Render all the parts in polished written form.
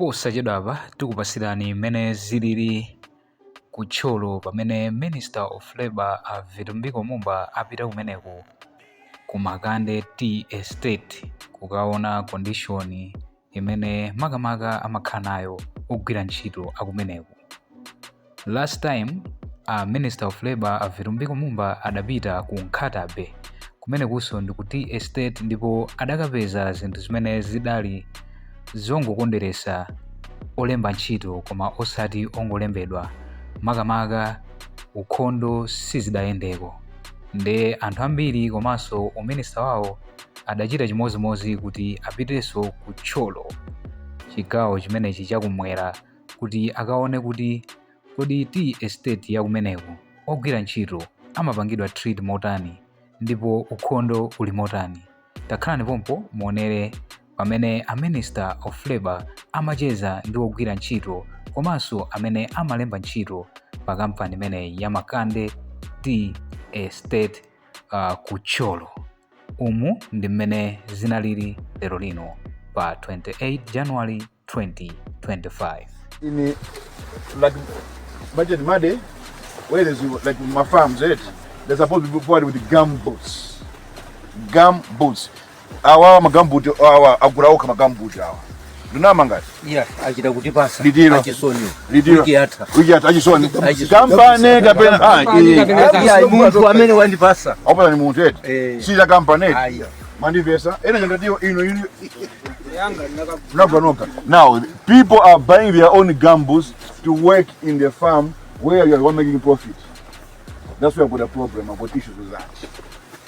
Posachedwapa tikupasirani mmene zilili ku Thyolo pamene Minister of Labour a Vitumbiko Mumba apita kumeneku ku Makande Tea Estate kukaona condition imene makamaka amakhala nayo ogwira ntchito akumeneku. Last time a Minister of Labour a Vitumbiko Mumba adapita ku Nkhata Bay kumenekunso ndi ku tea estate ndipo adakapeza zinthu zimene zidali zongokondweresa olemba ntchito koma osati ongolembedwa makamaka ukhondo sizidayendeko nde anthu ambiri komanso uminista wawo adachita chimodzimodzi kuti apitenso ku Thyolo chigawo chimenechi chakumwera kuti akaone kuti kodi tea estate yakumeneko ogwira ntchito amapangidwa treat motani ndipo ukhondo uli motani. Takhalani pompo muonere pamene a Minister of Labour amacheza ndi ogwira ntchito komanso amene amalemba ntchito pa kampani imeneyi ya Makande Tea Estate ku Thyolo. Umu ndi mmene zinalili lero lino pa 28 January 2025. In like budget money, where there's like my farms, right? They're supposed to be provided with gum boots. Gum boots. Awa magamboot awa agula okha magamboot awa. Ndinama ngati. Yeah, achita kutipasa. Litiro. Achisoni. Litiro. Wiki yatha. Wiki yatha achisoni. Achisoni. Kampani kapena ah eh. Yeah, munthu amene wandipasa. Awapasa ni munthu eti. Eh. Si za kampani eti. Ayi. Mandivesa. Ena ngatiyo ino ino Nogga, nogga. Now, people are buying their own gumboots to work in the farm where you are not making profit. That's where I've got a problem. I've got issues with that.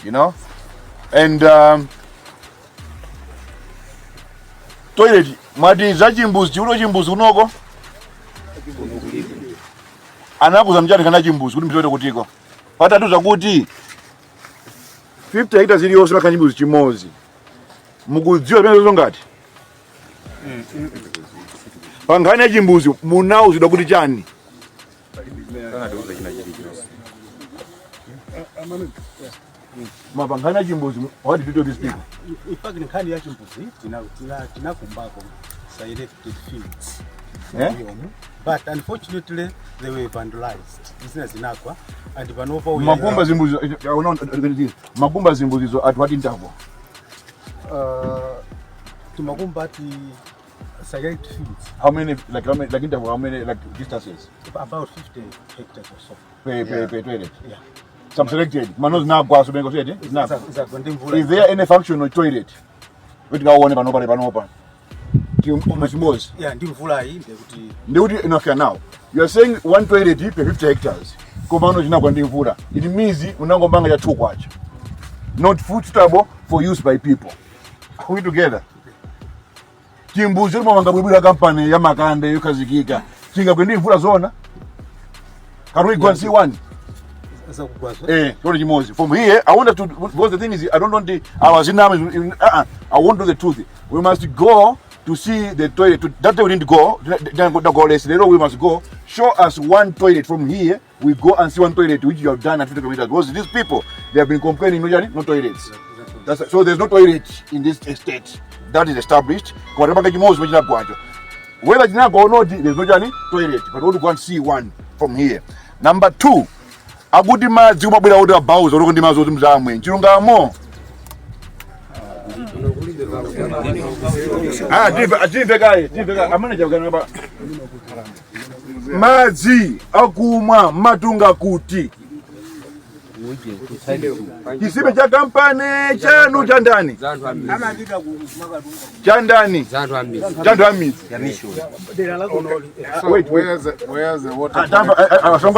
You know? And toilet, mwati za chimbuzi, chiulo chimbuzi kunoko? Anakuza mchani kana chimbuzi kuti mtoilet kutiko. Patatu zakuti 50 hectares iliyonse makhala chimbuzi chimodzi. Mukudziwa zimenezo ngati pa nkhani ya chimbuzi munauzidwa kuti chani? Ma pa nkhani ya chimbuzi, what did you tell these people? In fact, nkhani ya chimbuzi tinakumbako selected fields. Eh? But unfortunately they were vandalized. Zina zinagwa and panopa we are- Makumba zimbuzi, makumba zimbuzizo at what interval? Timakumba ti selected fields. How many, like how many, like interval, how many, like distances? About 50 hectares or so. Per toilet? Yeah. Some selected. Mano zinagwa so bengo said, zinagwa. Zagwa ndi mvula. Is there any functional toilet? Kuti kaone panopa le panopa. Chimodzi. Yeah, ndi mvula iyi ndekuti Ndikuti enough now. You are saying one toilet per 50 hectares. Komano chinagwa ndi mvula. It means unangomanga cha 2 kwacha. Not suitable for use by people. Are we together? Chimbuzi limamanga bwibwira kampani ya Makande yokhazikika. Chingagwe ndi mvula zona. Can we go and see one? Zakugwazo. Eh, cholo chimodzi. From here, I want us to, because the thing is, I don't want the, I was in I won't do the truth. We must go to see the toilet. To, that day we didn't go, then go, go less. Later we must go. Show us one toilet from here. We go and see one toilet which you have done at 50 kilometers. Because these people, they have been complaining, no, no toilets. So there's no toilet in this estate. That is established. Whether chinagwa or not, there's no any toilet. But we want to go and see one from here. Number two, akuti madzi kumabwera kuti abauza kuti ndi madzi oti mzamwe chilungamo. Ah, timve kaye, timve kaye. Amene chakana pa madzi akumwa matunga kuti chisibe cha kampani chanu cha ndani cha ndani cha anthu amidzi. Wait, wait. Where's the water? Ah, tampa,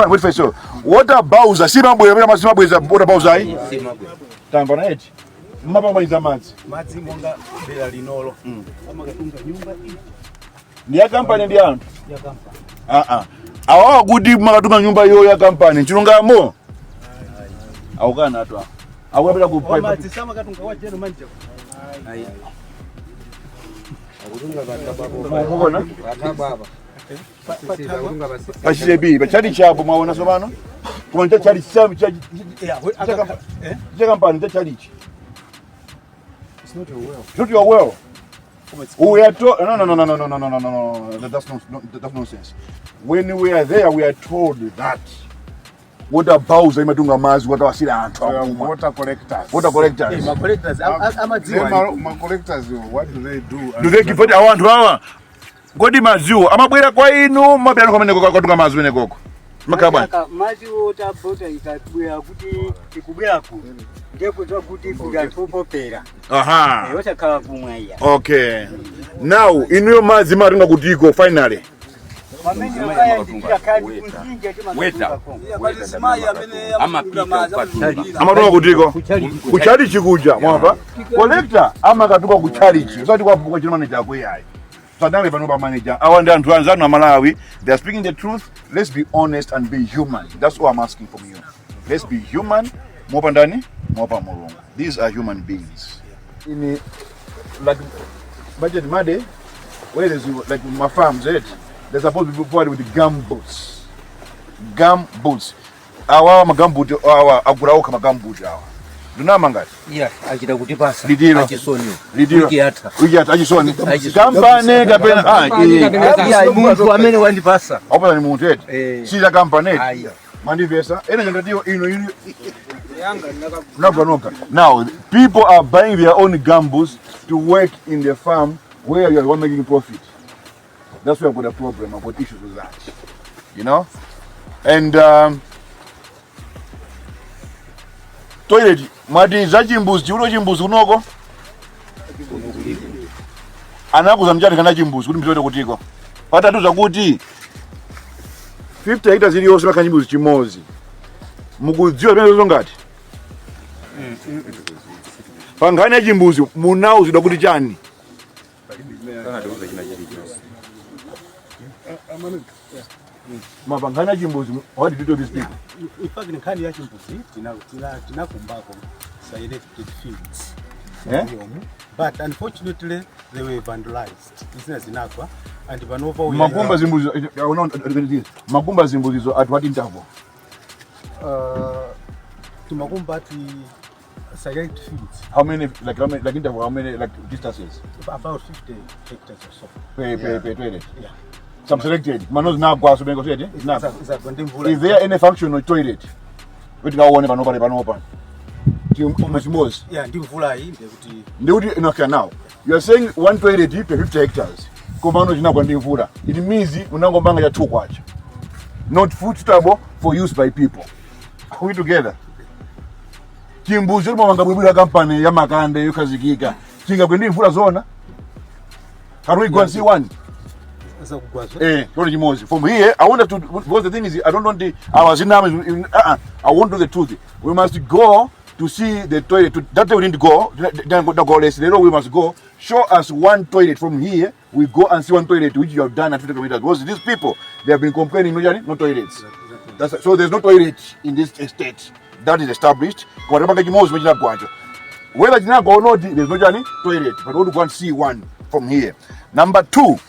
eh, wait for so. Water bowser, simabwera simabweza water bowser ayi. Tamva na eti. Mmapambaniza madzi. Madzi monga dera linolo amakatunga nyumba iyi Ndi ya kampani ndi anthu. Ya kampani. Ah ah. Awawa kuti makatunga nyumba iyo ya kampani chilungamo. Aukana atu. Akuyapita ku pipe. Madzi samakatunga wa general manager. Mukuona? Pachizebi, pachali chapo mwaona sopano. Koma cha chali cha cha Yeah, cha kampani cha chalichi. It's not your well. It's not your well. We are told no, that's not, no, that's nonsense. When we are there, we are told that water bowser imatunga madzi watawasira anthu akumwa. Water collectors. Water collectors. Ma collectors amadziwa. Ma collectors, what do they do? Do they give awo anthu awa? Kodi madziwo amabwera kwa inu mapita pamene kwatunga madzi kumene koko? Makhala bwanji? Madzi otabota ikabwera kuti ikubwera kuno ndekudziwa kuti kuli anthu opopera. Aha. Osakhala kumwa iya. Okay. Now inuyo madzi matunga kutiko finally? Pamene akayandikira kadi kumtsinje timatunga konko. Amatunga kutiko? Kuchalichi kuja, mwamva? Collector amakatuka kuchalichi. Usati kwa kwa chino manager ako iyayi. Sadambe pano pa manager. Awa ndi anthu anzanu a Malawi. They are speaking the truth. Let's be honest and be human. That's all I'm asking from you. Let's be human. Mopa ndani? Mopa Mulungu. These are human beings. In like budget money, where there's like my farms, right? They're supposed to be provided with gum boots. Gum boots. Awa magamboot awa agula okha magamboot awa. Ndinama ngati? Iya, achita kutipasa. Litiro. Achisoni. Litiro. Wiki yatha. Wiki yatha achisoni. Achisoni. Kampani kapena ah eh. Iya, munthu amene wandipasa. Awapasa ni munthu eti. Eh. Si la kampani eti. Ayi. Mandivesa. Ena nyangatiyo ino ino. Nabwa noka. Now people are buying their own gumboots to work in the farm where you are the one making profit. That's where I've got a problem. I've got issues with that. You know? And toilet mwati za chimbuzi chiulo chimbuzi kunoko anakuza mchati kana chimbuzi kuti mtoilet kutiko patatu zakuti 50 hectares iliyonse makhala chimbuzi chimodzi mukudziwa pamene ngati pa nkhani ya chimbuzi munauzidwa kuti chani? Ma pa nkhani ya chimbuzi, what did you do these people? In fact, nkhani ya chimbuzi tinakumbako selected fields. Eh? But unfortunately they were vandalized. Zina zinagwa and panopa we Makumba zimbuzi, makumba zimbuzizo at what interval? Timakumba ati select fields. How many, like how many, like interval, how many, like distances? About 50 hectares or so. Per toilet? Yeah. Some selected. Manozi nagwa so bengo said, nagwa. Zagwa ndi mvula. Is there any functional toilet? Kuti kaone panopa panopa. Chimbuzi. Yeah, ndi mvula iyi ndekuti Ndikuti okay now. You are saying one toilet per 50 hectares. Komano chinagwa ndi mvula. It means unangomanga cha 2 kwacha. Not food suitable for use by people. Are we together? Chimbuzi limawanga bwibwira kampani ya makande yokhazikika. Chingagwe ndi mvula zona. Can we go and see one? Zakugwazwa. Eh, chona chimodzi. From here, I want to, because the thing is, I don't want the, I was in I won't do the truth. We must go to see the toilet. To, that day we didn't go, then go less. Later we must go. Show us one toilet from here. We go and see one toilet which you have done at 50 kilometers. Because these people, they have been complaining, no, no toilets. That's, so there's no toilet in this estate. That is established. Whether chinagwa or not, there's no toilet. But we want to go and see one from here. Number two,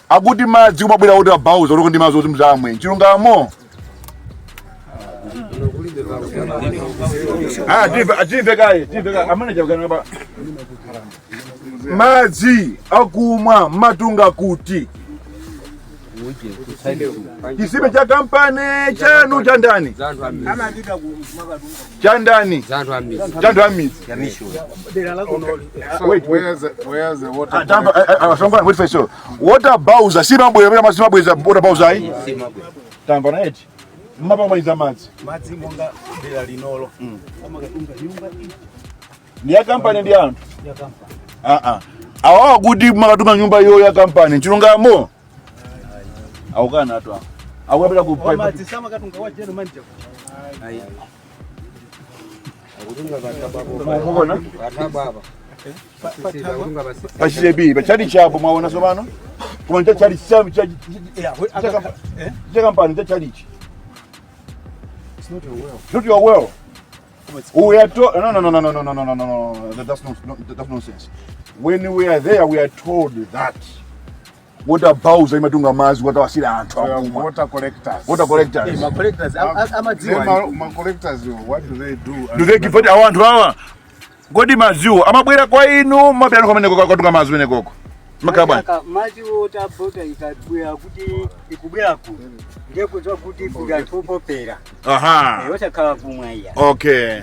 akuti madzi kumabwera kuti abauza kuti ndi madzi oti mzamwe chilungamo. Ah, timve kaye, timve kaye. Amene chakana pa madzi akumwa matunga kuti chisibe cha kampani chanu cha ndani? Cha ndani? Cha anthu amidzi. So where's the water? Ah, tampa, songwana, wait for so. Water bowser, si mabwera, mabwera, si mabwera, water bowser ayi? Tampa na eti. Mmapamaliza madzi. Madzi monga dera linolo. Amakatunga nyumba iyi Ndi ya kampani ndi anthu. ya kampani. Ah ah. Awawa kuti makatunga nyumba iyo ya kampani, chilungamo. Aukana atu awa. Akuyapita ku pipe. Madzi samakatunga wa general manager. Mukona? Pachisebi, pachali chapo mwaona sopano? Koma cha chali cha cha cha kampani cha chalichi. It's not your well. Not your well. We are told no no no no no no no no no no no that's not, no, that's nonsense. When we are there, we are told that water bowser imatunga madzi watawasira anthu akumwa. Water collectors. Water collectors. Ma collectors amadziwa. Ma collectors, what do they do? Do they give awo anthu awa? Kodi madziwo amabwera kwa inu mapita pamene kwatunga madzi kumene koko? Makhala bwanji? Madzi water board ikabwera kuti ikubwera ku ndiye kudziwa kuti kuli anthu opopera. Aha. Osakhala kumwa iya. Okay,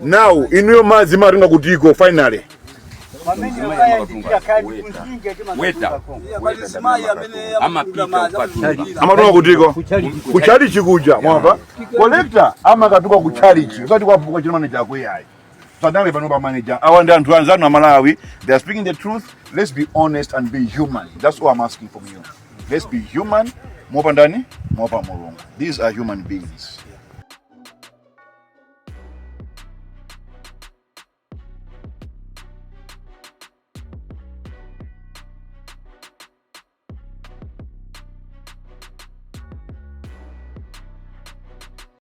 now inuyo madzi matenga kutiko finally? Pamene ukayandikira khadi kunsinja Weta. timaamapita. Amapita kukatunga. Amatunga kutiko? Kuchalichi kuja. Mwamva, collector amakatuka kuchalichi, usati kwapuka chino manager akweyayi. Sadambe pano pa manager awa ndi anthu anzanu Amalawi. They are speaking the truth. Let's be honest and be human. That's all I'm asking from you. Let's be human. Mopa ndani? Mopa Mulungu. These are human beings.